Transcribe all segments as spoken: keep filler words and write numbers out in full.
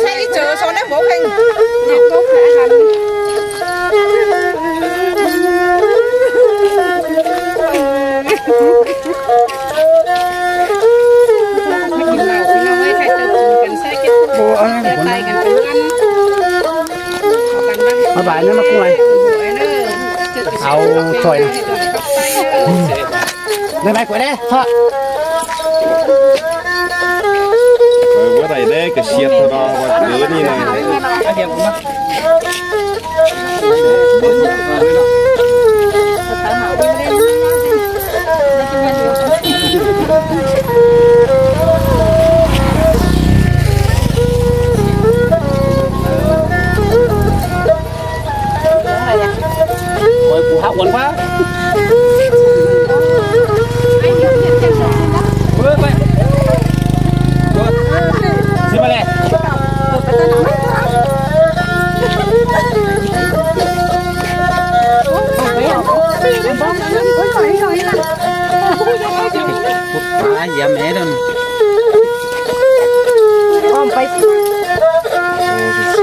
Sai đi chợ sau đấy bố khanh. Ủa, ăn ăn. Bye bye, nó, nó cũng này. Áo thôi này. Bye bye, quay đây. Hả? Ờ, bữa này đấy, cái siết thôi đó, mà cứ đi này. Ôi, cú háo quần quá. Ôi, ôi. Xin mời này. Ôi,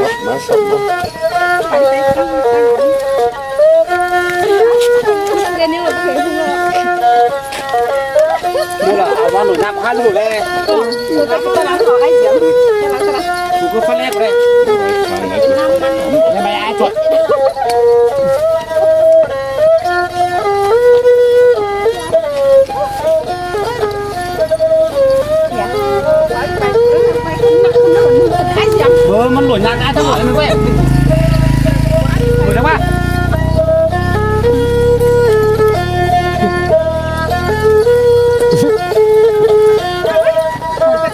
sắp mà, sắp mà. Nó là áo nó nặng quá rồi đấy. Chú cứ phát lép đấy. Cái mày ai chuột. Bơ, măn lội nhạc ai thăm lội măn quẹo. Lội được ba.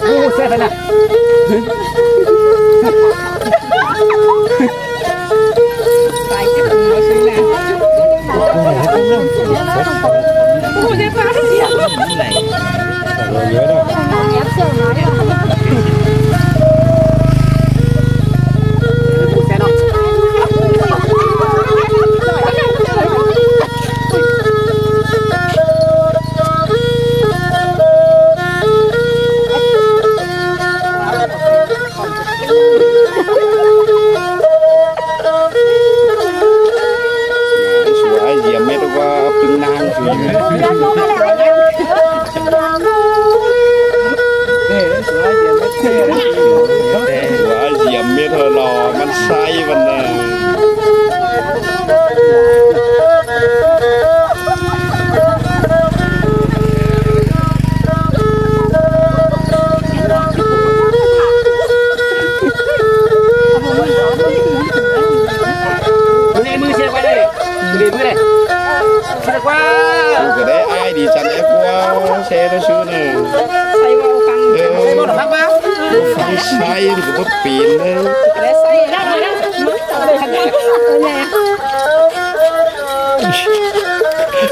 Ô, xe phải nè. Sủa ai diêm mết qua pưng nang sủa. Sủa ai diêm mết hơ lỏ, măn sai măn nă. Đi mưa xe qua đây. Đi mưa đây. Xe qua. Ủa, cái đấy ai đi chắn em qua xe nó xứ này. Xe vào phăng. Xe vào phăng ba. Sai thì có pin đấy. Cái đấy sai.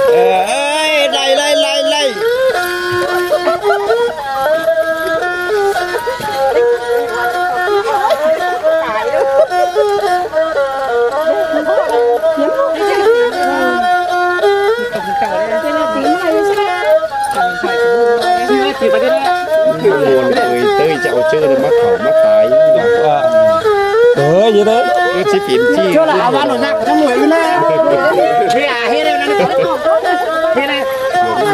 Ơi, lay, lay, lay, lay. Muôn người tới chào chơi rồi mắc khẩu mắc tài. Ờ, vậy đấy. Cứ chỉ phím chi. Chứ là áo bán nó nặng trong người luôn á. Thế à, thế đây nó. Thế này.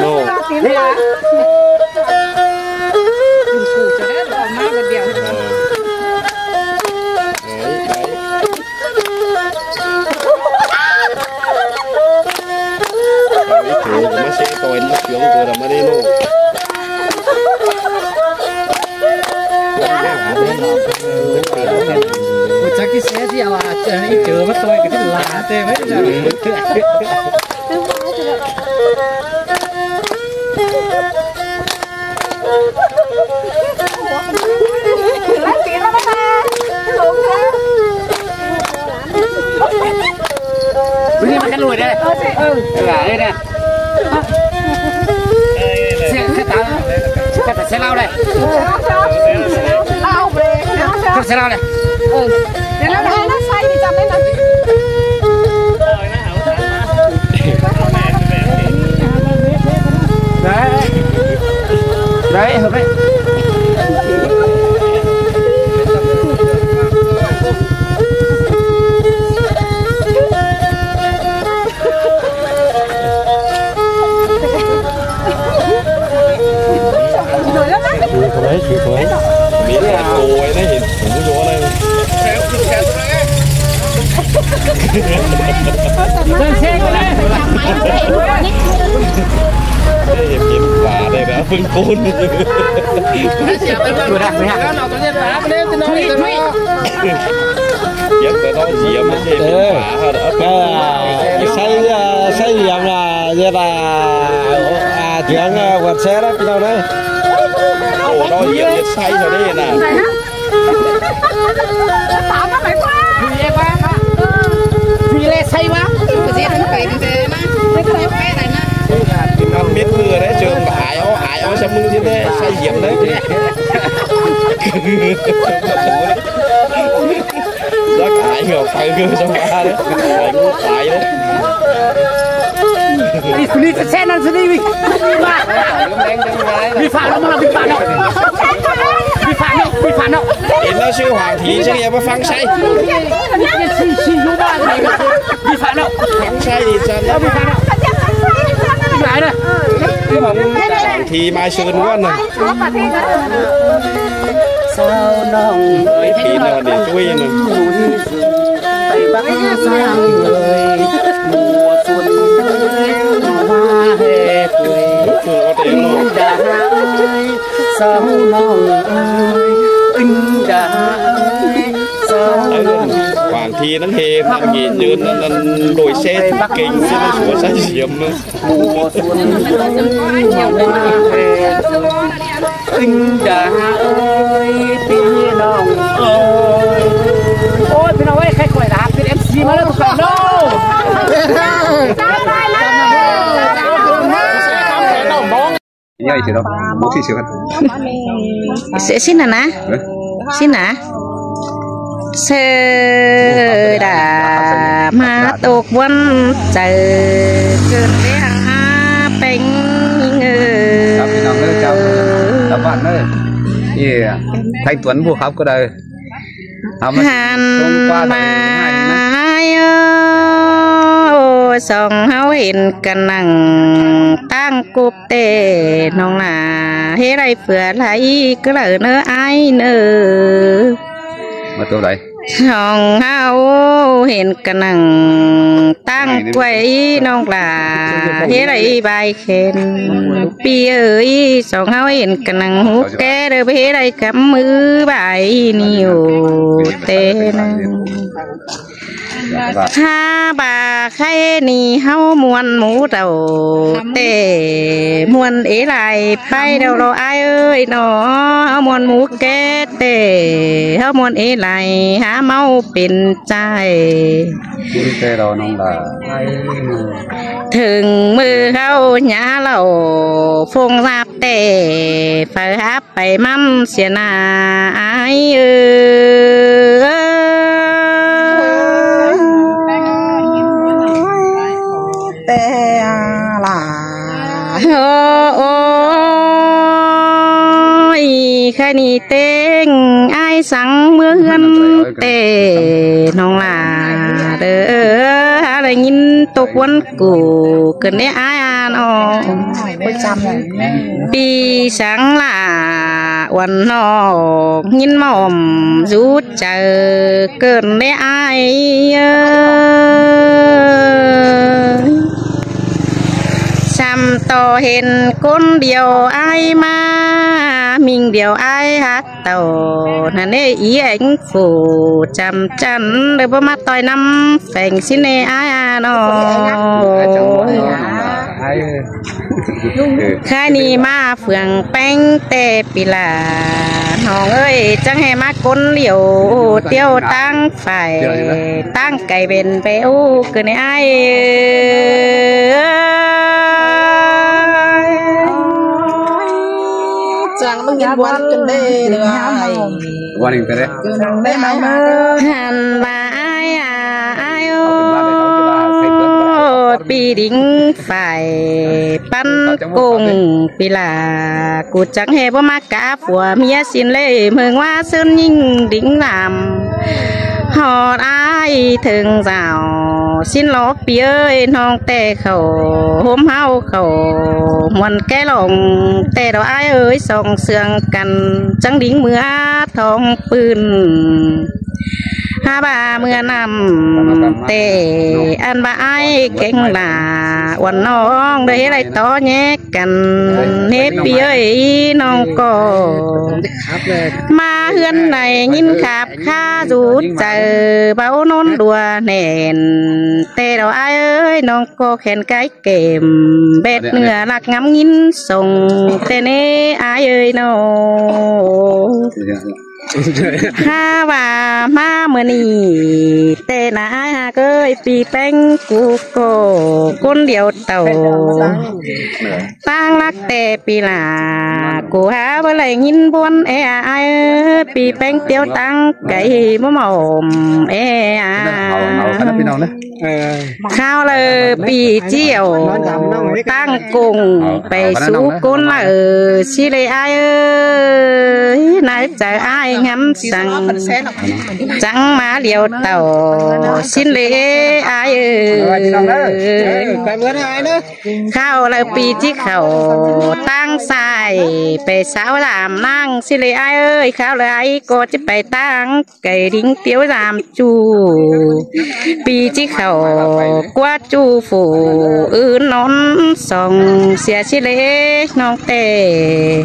Nô. Thế à. Đấy, đấy. Ôi, chú, nó sẽ coi nó xuống rồi là mà đi nô. Chắc cái xe thì à, ít chớ mất tôi cái là tê mấy. Bữa nay mà khăn lùi đây. Ừ. Là đây nè. Xe, xe táo. Xe táo, xe lao đây. Xe xe lao đây. Ừ. Xe lao đây. Đấy. Đấy, hợp đấy. Ê, hiêm hiêm khóa đây đó, phưng côn. Hiêm cái đó hiêm, hiêm khóa hả đó. Ơ, sai, ơ, sai hiêm là, giờ là, à, tiếng, à, vượt xe đó, cái đâu đấy. Ồ, đó hiêm, hiêm sai rồi đấy nè. Vì lẽ sai quá. Nó mết mưa đấy, trường ải ó, ải ó, sao mưng thế đấy, sai hiểm đấy. Rắc ải ngỏ phải gơ trong ba đấy, ải ngủ ải đấy. Đi, đi, xe nó sẽ đi, đi. Vi phạm nó, vi phạm nó. Vi phạm nó, vi phạm nó. Đến nó siêu hoàng thì chứ em có phăng say. Vi phạm nó. Phăng say thì sao nó vi phạm nó. Lại đây. Hoàng thì mai sớm luôn rồi. Sao nòng ơi, thì nó để chui mà. Tây Bắc sang người, mùa xuân tươi, hoa hè tuổi. Inh đã ơi, sao nòng ơi, inh đã ơi, sao nòng. Hoàng thì nó hề thằng gì nhớ nó, nó đổi xe kinh, xe nó sửa sai hiểm mà. Mùa xuân tươi, hoa hè tuổi. Inh đã ơi, พี่น้อง ơi. Ôi, พี่น้อง ơi, ใครก่อยล่ะครับ เป็น เอ็มซี มาแล้ว ทุกคน no. Nhảy chứ đâu, bố thì sửa. Sẽ xin hả nè? Hả? Xin hả? Sư đã mà tộc quân trời cơn đế á bánh ngờ. Chào พี่น้อง ơi, chào. Chào bạn ơi. Ê, Thanh Tuấn vô khắp cái đời. Hẳn mà mà sông qua đời hai mà. Ai ơ, song háo hên cà năng tăng cụp tê nong là hế đảy phửa lai cứ lở nơ ai nơ. Mà tôi đấy. Hong hao hên cà năng tăng quay nong là hế đảy bài khen. Pi ơi, song hao hên cà năng hú kê đơ bế đảy cắm mứ bài ni ô tê năng. Há bà khay ni háo muôn mú đầu tê muôn ế lai pai đầu lo ai ơi nó háo muôn mú kê tê háo muôn ế lai há máu pên chai. Tê đầu nông là ai. Thừng mưa háo nhá lẩu phông giáp tê phải háp Pay mắm sia na ai ơ. Té là ôi khai ni têng ai săng mưa hươn té nong là đơ há đơ nhìn tô quân củ cơn đế ai an o. Pi sáng lạ uốn nọ nhìn mỏm rút chào cơn đế ai ơ. Sắm to hên cốn điêu ai mà mình điêu ai hát tàu nà nê ý ảnh phủ chăm chăn đơ bơ mắt toi năm phèng xin nê ai à nọ. Khai ni ma phường peng tê pi là nong ơi chăng hè ma cốn liều tiêu tăng phải tăng cày bền bé u cứ nê ai. Chàng mưng nhìn buôn chân đê nữa ai. Buôn hình tê đê. Cứ nong đê ai mà. Hẳn bà ai à ai ô. Pi đính phải bắn cùng pi là cú trắng hè bố mắc cá phùa mía xin lê mừng hoa sơn nhinh đính làm. Họ ai thường rào xin ló pi ơi nong tê khẩu hôm hao khẩu muôn cái lòng tê đó ai ơi song sương căn trắng đính mưa thong pưn. Hák ꞌva ꞌmưa ꞌnặn ꞌtẹ, ăn ꞌva ai kéng lả uôn ꞌnọng đảy ꞌhế đảy tó ꞌnhé căn, ꞌhế ꞌpi ơi ꞌnọng ꞌcọ ꞌmá ꞌhướn đảy ꞌnghín khắp khả dú chaư, báu ꞌnón đua nẻn ꞌtẹ đaư ai ơi, ꞌnọng ꞌcọ khen cái kẻm bét nưa lắc ngắm ꞌnghín sông ꞌtẹ ꞌnê ai ơi ꞌnọng. Hák ꞌva ꞌmá ꞌmưa ꞌnị ꞌtẹ ꞌnớ ai hák ơi, ꞌpi ꞌpéng cu ꞌcọ ꞌcốn điêu tảu. ꞌTáng lắc ꞌtẹ ꞌpi lả cu hák báu đảy ꞌnghín ꞌbuôn é ai ơi, ꞌpi ꞌpéng tiếu ꞌtáng cai báu ꞌmá ôm é a. Khảu đaư ꞌpi ꞌchí au ꞌtáng công pay sú ꞌcốn đaư ꞌsứ ꞌlế ai ơi, ꞌnái chaư ai ngắm săng chắng ꞌmá điêu tảu ꞌsứ ꞌlế ai ơi. Khảu đaư ꞌpi ꞌchí khảu ꞌtáng sai pay sáo dam ꞌnáng ꞌsứ ꞌlế ai ơi, khảu đaư ai ꞌcọ ꞌchí pay ꞌtáng cai đính tiếu dam ꞌchu. ꞌPi ꞌchí khảu ꞌquá ꞌchu phủ ứn ꞌnón song sia ꞌsứ ꞌlế ꞌnọng ꞌtẹ.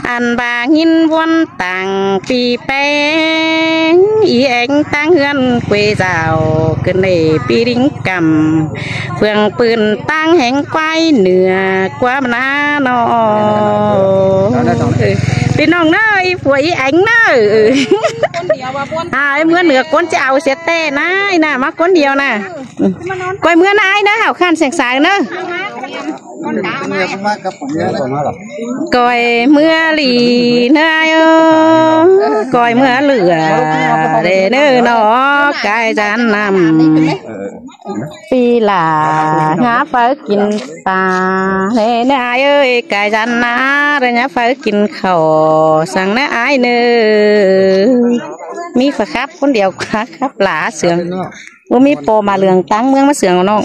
Ăn ꞌva ꞌnghín ꞌbuôn tẳng ꞌpi ꞌpéng, í ꞌéng ꞌtáng ꞌhướn quê dảo, ꞌcứn đảy ꞌpi đính căm, phường pưn ꞌtáng héng quái nưa ꞌquám ná ꞌnọ. ꞌPi ꞌnọng ꞌnớ, í phua í ꞌéng ꞌnớ. À, ꞌmưa nưa ꞌcốn ꞌchí au sia ꞌtẹ ꞌnớ, ꞌnạ ꞌmá ꞌcốn điêu ꞌnớ. Côi ꞌmưa ꞌnớ ai ꞌnớ, hảư khăn seng sai ꞌnớ. Côi ꞌmưa ꞌli ꞌnớ ai ơ, côi ꞌmưa lửa đê ꞌnớ ꞌnọ, cai dán năm. ꞌPi lả ꞌnhá phaư kin pa đê ꞌnớ ai ơi, cai dán ꞌnớ đê ꞌnhá phaư kin khảu săng ꞌnớ ai ꞌnớ. ꞌMí pha khắp ꞌcốn điêu khắp lả sương. Báu ꞌmí ꞌpo ꞌmá ꞌlương ꞌtáng ꞌmướng ꞌmá sương ꞌnọng.